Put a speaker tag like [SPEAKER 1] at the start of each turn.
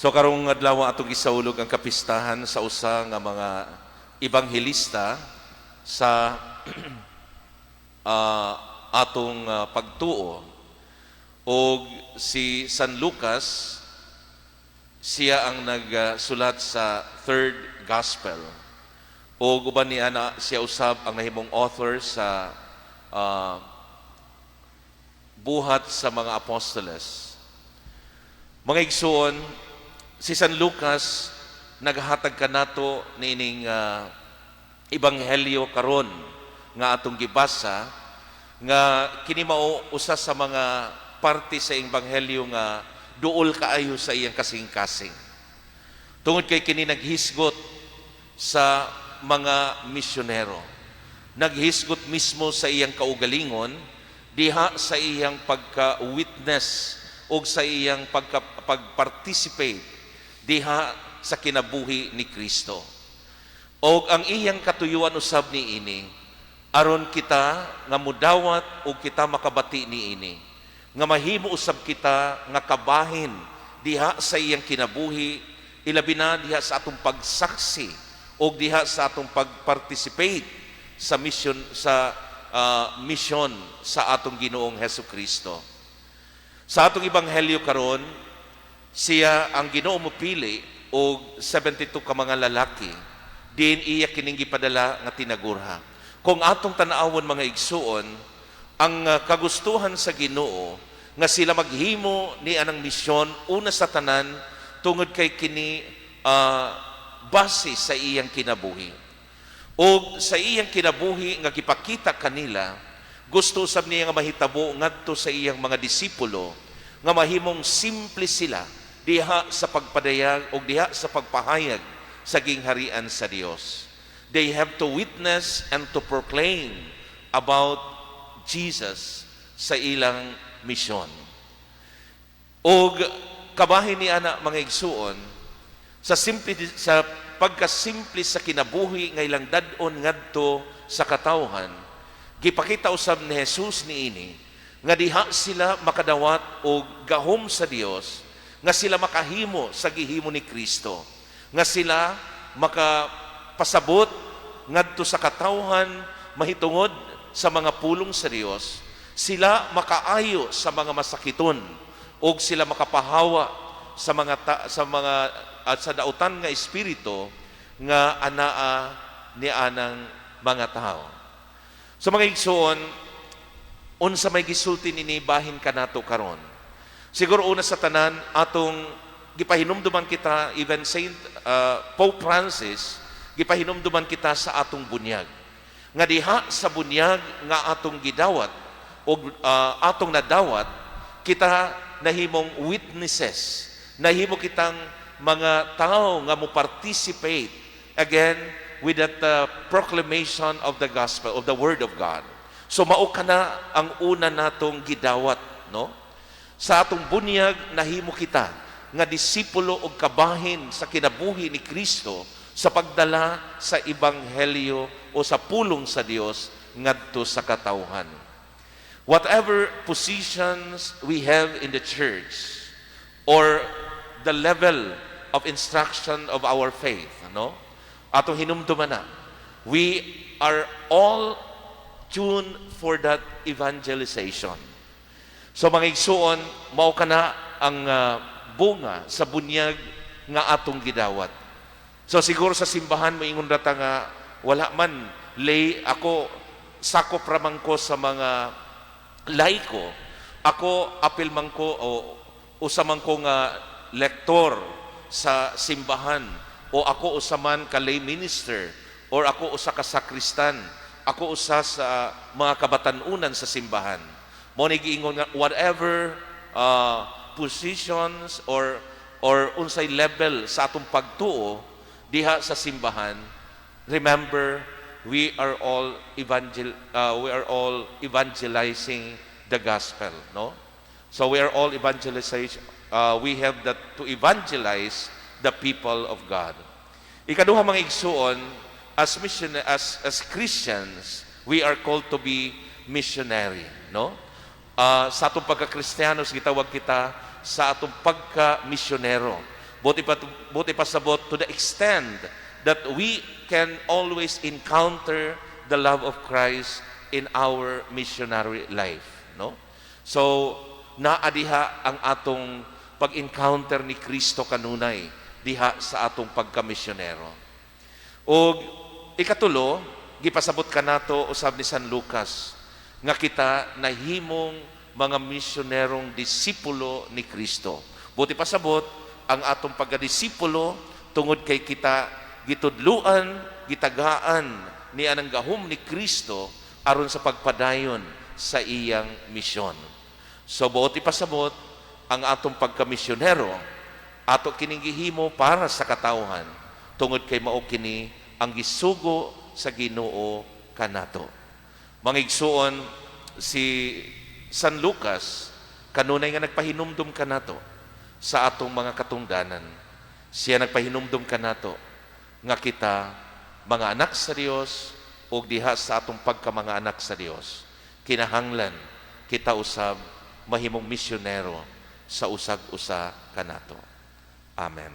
[SPEAKER 1] So karong adlaw, atong gisaulog ang kapistahan sa usa nga mga ebanghelista sa atong pagtuo. Og si San Lucas, siya ang nagsulat sa third gospel. Og uban niya na siya usab ang nahimong author sa Buhat sa mga Apostoles. Mga igsuon, si San Lucas naghatag kanato niining ebanghelyo karon nga atong gibasa, nga kini mao usa sa mga parte sa ebanghelyo nga duol kaayo sa iyang kasing-kasing. Tungod kay kini naghisgot sa mga misyonero. Naghisgot mismo sa iyang kaugalingon diha sa iyang pagka-witness o sa iyang pag-participate diha sa kinabuhi ni Kristo. Og ang iyang katuyuan usab ni ini aron kita nga mudawat og kita makabati ni ini nga mahimo usab kita nga kabahin diha sa iyang kinabuhi, ilabi na diha sa atong pagsaksi og diha sa atong pag-participate sa mission sa atong Ginoong Hesus Kristo. Sa atong ebanghelyo karon, siya ang Ginoo mopili og 72 ka mga lalaki din iya kining gipadala nga tinagurha. Kung atong tan-awon, mga igsuon, ang kagustuhan sa Ginoo nga sila maghimo ni anang misyon, una sa tanan tungod kay kini base sa iyang kinabuhi. Og sa iyang kinabuhi nga gipakita kanila, gusto usab niya nga mahitabo ngadto sa iyang mga disipulo nga mahimong simple sila diha sa pagpadayag o diha sa pagpahayag sa gingharian sa Dios. They have to witness and to proclaim about Jesus sa ilang misyon. Og kabahin ni ana, mga igsuon, sa pagkasimple sa kinabuhi nga ilang dad-on ngadto sa katawhan, gipakita usab ni Jesus niini nga diha sila makadawat og gahom sa Dios, nga sila makahimo sa gihimo ni Kristo, nga sila makapasabot ngadto sa katawhan mahitungod sa mga pulong sa Dios, sila makaayo sa mga masakiton og sila makapahawa sa mga at sa dautan nga espiritu nga anaa ni anang mga tao. So mga igsuon, unsa may gisulti nini bahin kanato karon? Siguro una sa tanan, atong gipahinumduman kita, even Saint Pope Francis, gipahinumduman kita sa atong bunyag. Nga diha sa bunyag nga atong gidawat o atong nadawat, kita nahimong witnesses, nahimo kitang mga tao nga mo participate again with that proclamation of the gospel, of the word of God. So mao kana ang una natong gidawat, no? Sa atong bunyag, nahimo kita nga disipulo og kabahin sa kinabuhi ni Kristo sa pagdala sa ebanghelyo o sa pulong sa Dios ngadto sa katawhan. Whatever positions we have in the church or the level of instruction of our faith, no? Atong hinumduman na, we are all tuned for that evangelization. So mga igsuon, mao kana ang bunga sa bunyag nga atong gidawat. So siguro sa simbahan moingon ra ta nga wala man lay ako, sakop ra man ko sa mga laiko. Ako apil man ko o usa man ko nga lektor sa simbahan o ako usa man ka lay minister or ako usa ka sakristan, ako usa sa mga kabatan-unan sa simbahan. Mao ni giingon nga whatever positions or unsay level sa atong pagtuo diha sa simbahan, remember, we are all evangelizing the gospel, no? So we are all evangelization, we have that to evangelize the people of God. Ikaduha, mga igsuon, as mission as Christians, we are called to be missionary, no? Sa atong pagka-Kristiyano, gitawag kita sa atong pagka-misyonero. Buot ipasabot, to the extent that we can always encounter the love of Christ in our missionary life, no? So, naa diha ang atong pag-encounter ni Kristo kanunay diha sa atong pagkamisyonero. Og ikatulo, gipasabot kanato usab ni San Lucas nga kita nahimong mga misyonerong disipulo ni Kristo. Buot ipasabot, ang atong pagkadisipulo tungod kay kita gitudluan, gitagaan ni anang gahom ni Kristo aron sa pagpadayon sa iyang misyon. So buot ipasabot, ang atong pagkamisyonero ato kining gihimo para sa katawhan tungod kay mao kini ang gisugo sa Ginoo kanato. Mga igsuon, si San Lucas kanunay nga nagpahinumdum kanato sa atong mga katungdanan. Siya nagpahinumdum kanato nga kita mga anak sa Dios, ug diha sa atong pagka mga anak sa Dios, kinahanglan kita usab mahimong misyonero sa usag-usa kanato. Amen.